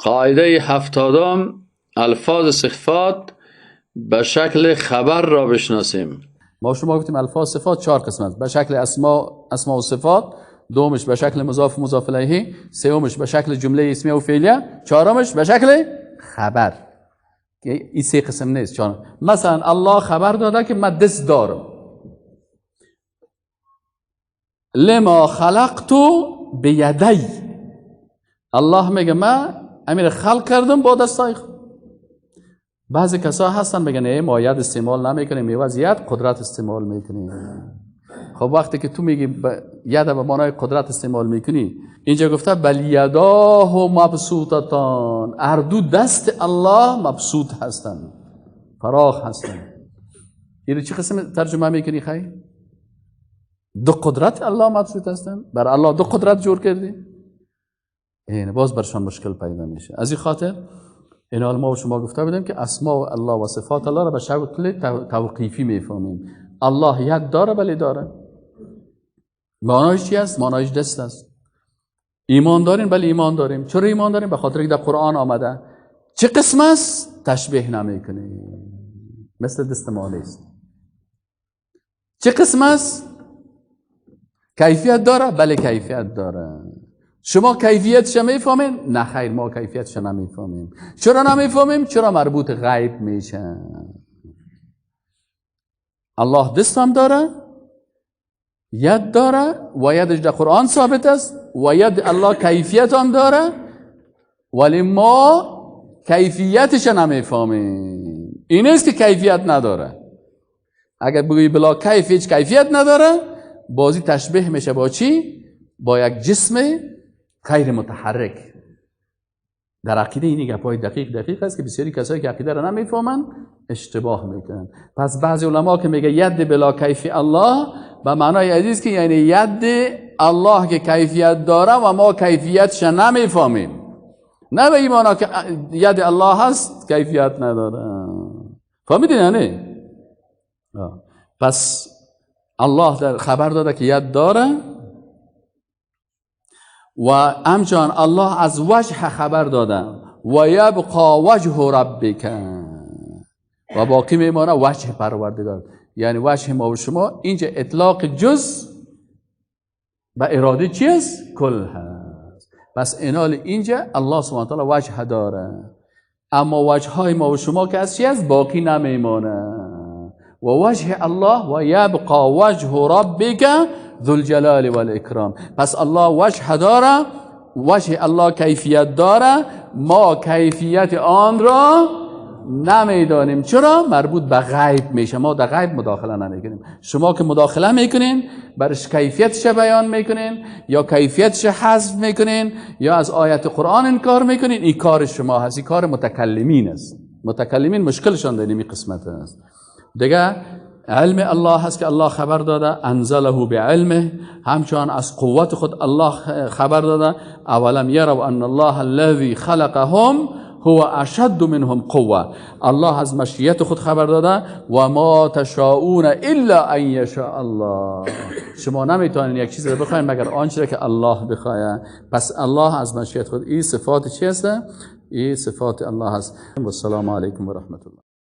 قاعده 70، الفاظ صفات به شکل خبر را بشناسیم. ما شما گفتیم الفاظ صفات 4 قسمت: به شکل اسما و صفات، دومش به شکل مضاف مضاف الیه، سومش به شکل جمله اسمیه و فعلیه، چهارمش به شکل خبر. این 3 قسم نیست. چهارم مثلا الله خبر داده که من دست دارم، لما خلقت بیدی، الله میگه من امیر خلق کردم با دستای خود. بعضی کسا هستن میگن ای ما ید استعمال نمیکنیم، عوض ید قدرت استعمال میکنیم. خب وقتی که تو میگی ید به معنای قدرت استعمال میکنی، اینجا گفته بل یداه مبسوطتان، هر دو دست الله مبسوط هستن، فراخ هستن. اینو چی قسم ترجمه میکنی؟ خی دو قدرت الله مبسوط هستن، بر الله دو قدرت جور کردی، این باز برشان مشکل پیدا میشه. از این خاطر این حال ما و شما گفته بودیم که اسماء الله و صفات الله را به شکل توقیفی میفهمیم. الله ید داره، بله داره. معنایش چی است؟ معنایش دست است. ایمان داریم؟ بله ایمان داریم. چرا ایمان داریم؟ به خاطر که در قرآن آمده. چه قسم است؟ تشبیه نمیکنیم، مثل دست ما نیست. چه قسم است؟ کیفیت داره؟ بله کیفیت داره. شما کیفیتش میفهمین؟ نه خیر، ما کیفیتش نمیفهمیم. چرا نمیفهمیم؟ چرا مربوط غیب میشه. الله دست هم داره، ید داره و یدش در قرآن ثابت است و ید الله کیفیت هم داره، ولی ما کیفیتش نمیفهمیم. این نیست که کیفیت نداره. اگر بگویی بلا کیف هیچ کیفیت نداره، بازی تشبیه میشه با چی؟ با یک جسم غیر متحرک. در عقیده این گپای دقیق است که بسیاری کسایی که عقیده را نمیفهمن اشتباه میکنن. پس بعضی علما که میگه ید بلا کیف الله، به معنای عزیز که یعنی ید الله که کیفیت داره و ما کیفیتش نمیفهمیم، نه به این معنا که ید الله هست کیفیت نداره. فهمیدین یعنی؟ پس الله در خبر داده که ید داره و همچنان الله از وجه خبر داده و یبقا وجه ربک، و باقی میمانه وجه پروردگار، یعنی وجه ما و شما. اینجا اطلاق جز به اراده چی است؟ کل هست. پس اینال اینجا الله سبحانه و تعالی وجه داره، اما وجه های ما و شما که از چی است؟ باقی نمیمانه. و وجه الله و یبقا وجه ربک ذو الجلال والاکرام. پس الله وجه داره، وجه الله کیفیت داره، ما کیفیت آن را نمیدانیم. چرا؟ مربوط به غیب میشه، ما در غیب مداخله نمیکنیم. شما که مداخله میکنین برش کیفیتش بیان میکنین یا کیفیتش حذف میکنین یا از آیت قرآن انکار میکنین، این کار شما هست، این کار متکلمین است. متکلمین مشکلشان در این قسمت است. دیگه علم الله هست که الله خبر داده، انزله بعلمه، همچنان از قوت خود الله خبر داده، اولم یروا ان الله الذی خلقهم هو اشد منهم قوه. الله از مشیت خود خبر داده و ما تشاؤون الا ان یشاء الله. شما نمیتونین یک چیز رو بخواین مگر آنچه که الله بخواید. پس الله از مشیت خود، این صفات چی هست؟ این صفات الله هست. و السلام علیکم و رحمت الله.